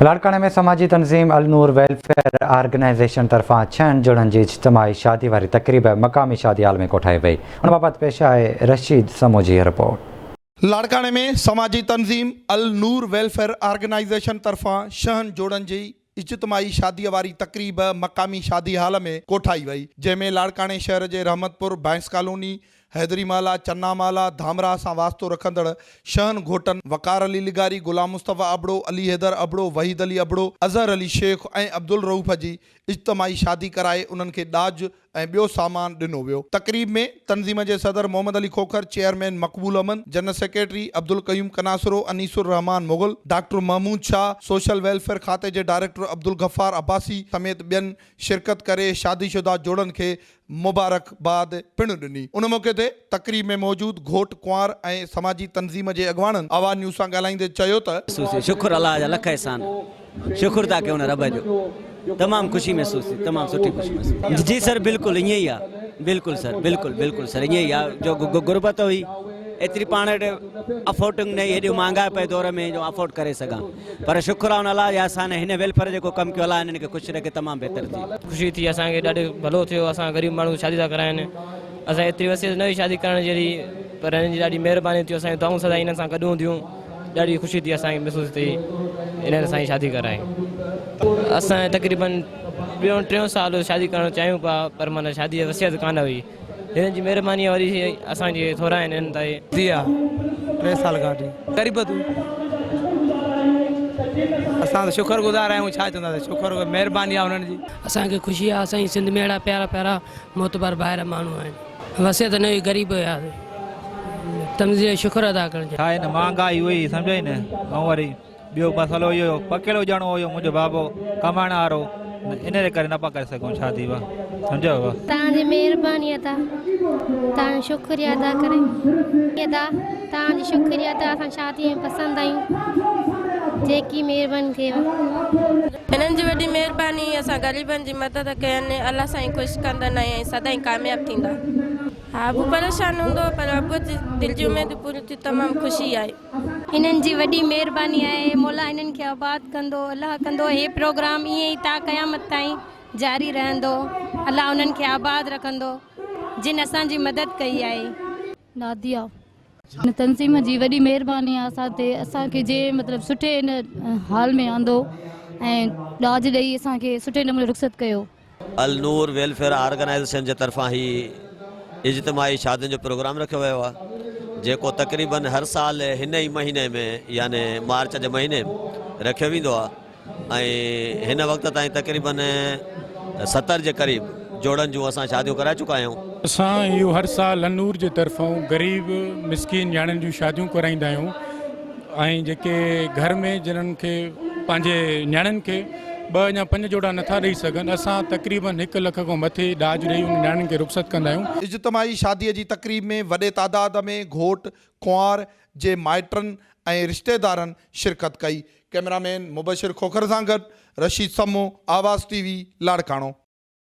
لاڙڪاڻي ۾ سماجي تنظيم النور ويلفيئر آرگنائيزيشن طرفان ڇهن جوڙن جي اجتماعي شادي واري تقريب مقامي شادي هال ۾ ڪوٺائي وئي ان بابت پيش آهي رشيد سمون جي رپورٽ. لاڙڪاڻي ۾ سماجي تنظيم النور ويلفيئر آرگنائيزيشن طرفان ڇهن جوڙن جي اجتماعي شادي واري تقريب مقامي شادي هال ۾ ڪوٺائي وئي جنهن ۾ لاڙڪاڻي شهر جي رحمت پور، بائنس ڪالوني، حيدري محلا، چنا محلا، ڌامراهه سان واسطو رکندڙ شهن گهوٽن وقار علي لغاري، غلام مصطفيٰ ابڙو، علي حيدر ابڙو، وحيد علي ابڙو، اظهر علي شيخ ۽ عبدالرئوف جي اجتماعي شادي ڪرائي انهن کي ڏاج ۽ ٻيو سامان ڏنو ويو. تقريب ۾ تنظيم جي صدر Muhammad Ali Khokhar, chairman Maqbool Ahmed, general secretary Abdul Qayyum Kanasro, Anees ur Rehman Mughal, doctor Mahmood Shah, social welfare کاتي جي ڊائريڪٽر عبدالغفار عباسي سميت ٻين شرڪت ڪري شادي شده جوڙن کي مبارڪ باد پڻ ڏني. ان موقعي تي تقريب ۾ موجود گهوٽ، ڪنوار ۽ سماجي تنظيم جي اڳواڻن آواز نيوز سان ڳالهائيندي چيو ته. محسوس ٿي شڪر الله جا لک احسان شڪر ٿا ڪيون ان رب جو تمام خوشي محسوس ٿي تمام سٺي خوشي محسوس ٿي جي سر بلڪل ائين ئي آ بلڪل سر بلڪل بلڪل سر ائين ئي آ جو غربت هئي ايتري پاڻ وٽ افورٽنگ نه هئي هيڏي مهانگائي پئي دور ۾ جو افورٽ ڪري سگهان پر شڪر آ ان الله جا احسان هن ويلفيئر جيڪو ڪم ڪيو الله هنن کي خوش رکي تمام بهتر ٿي. خوشي ٿي اسان کي ڏاڍو ڀلو ٿيو اسان غريب ماڻهو شادي ٿا ڪرائين اسان ايتري وسعت نه هئي شادي ڪرڻ جهڙي پر هنن جي ڏاڍي مهرباني ٿي اسان جون دعائون سدائين هنن سان گڏ هونديون ڏاڍي خوشي ٿي اسان کي محسوس ٿي هنن اسان جي شادي ڪرائي اسان تقريبن ٻيون ٽيون سال شادي ڪرڻ چاهيون پيا پر معنيٰ شادي جي وسعت ڪانه هئي هنن جي مهرباني وري اسان جي ٿورا آهن هنن تائين. ٿي آ ٽي سال کان وٺي غريب تون اسان ته شڪر گذار آهيون ڇا چونداسين شڪر مهرباني آ انهن جي. اسان کي خوشي آ اسان جي سنڌ ۾ اهڙا پيارا پيارا معتبر ڀائر ماڻهو آهن وسعت نه هئي غريب هياسين تنظيم جو شڪر ادا ڪرڻ چاهيان. ڇا آهي نه مهانگائي هئي سمجهئي نه ۽ وري ٻيو مسئلو اهو هيو اڪيلو ڄڻو هيو منهنجو بابو ڪمائڻ وارو ان جي ڪري نه پيا ڪري سگهون شادي به سمجهيو به. توهان جي مهرباني ادا توهان جو شڪريه ادا ڪريون ادا توهان جو شڪريه ادا اسان شادي ۾ پسند آهيون جيڪي مهرباني ٿئيو. هنن جي وڏي مهرباني اسان غريبن جي مدد ڪين الله سائين خوش ڪندن ۽ سدائين ڪامياب ٿيندا. ها ابو پريشان هوندو هو پر ابو جي دل جي اميد پوري ٿي تمام خوشي آهي. انهن جي وڏي مهرباني آهي مولا انهن کي آباد ڪندو الله ڪندو هي پروگرام ائين ئي تا قيامت تائين جاري رهندو الله انهن کي آباد رکندو جن اسان جي مدد ڪئي آهي. ناديه هن تنظيم جي وڏي مهرباني آهي اسان تي اسان کي جنهن مطلب سٺي هن حال ۾ آندو ۽ ڏاج ڏئي اسان کي سٺي نموني رخصت ڪيو. النور ويلفيئر آرگنائيزيشن جي طرفان هي اجتماعي شادين جو پروگرام رکيو ويو آهي جيڪو تقريبن هر سال هن ئي مهيني ۾ يعني مارچ جي مهيني رکيو ويندو آهي ۽ هن وقت تائين تقريبن 70 جي قريب جوڙن جون اسان شاديون ڪرائي چڪا آهيون. اسان اهو هر سال النور جي طرفان غريب مسڪين نياڻين جون شاديون ڪرائيندا آهيون ۽ جيڪي گهر ۾ جنھن کي پنهنجي نياڻين کي ٻه يا پنج جوڙا نٿا ڏئي سگهن اسان تقريبن هڪ لک کان مٿي ڏاج ڏئي انهن نياڻين کي رخصت ڪندا آهيون. اجتماعي شادي جي تقريب ۾ وڏي تعداد ۾ گهوٽ، ڪنوار جي مائٽن ۽ رشتيدارن شرڪت ڪئي. ڪئميرا مين مبشر کوکر سان گڏ رشيد سمون، آواز ٽي وي، لاڙڪاڻو.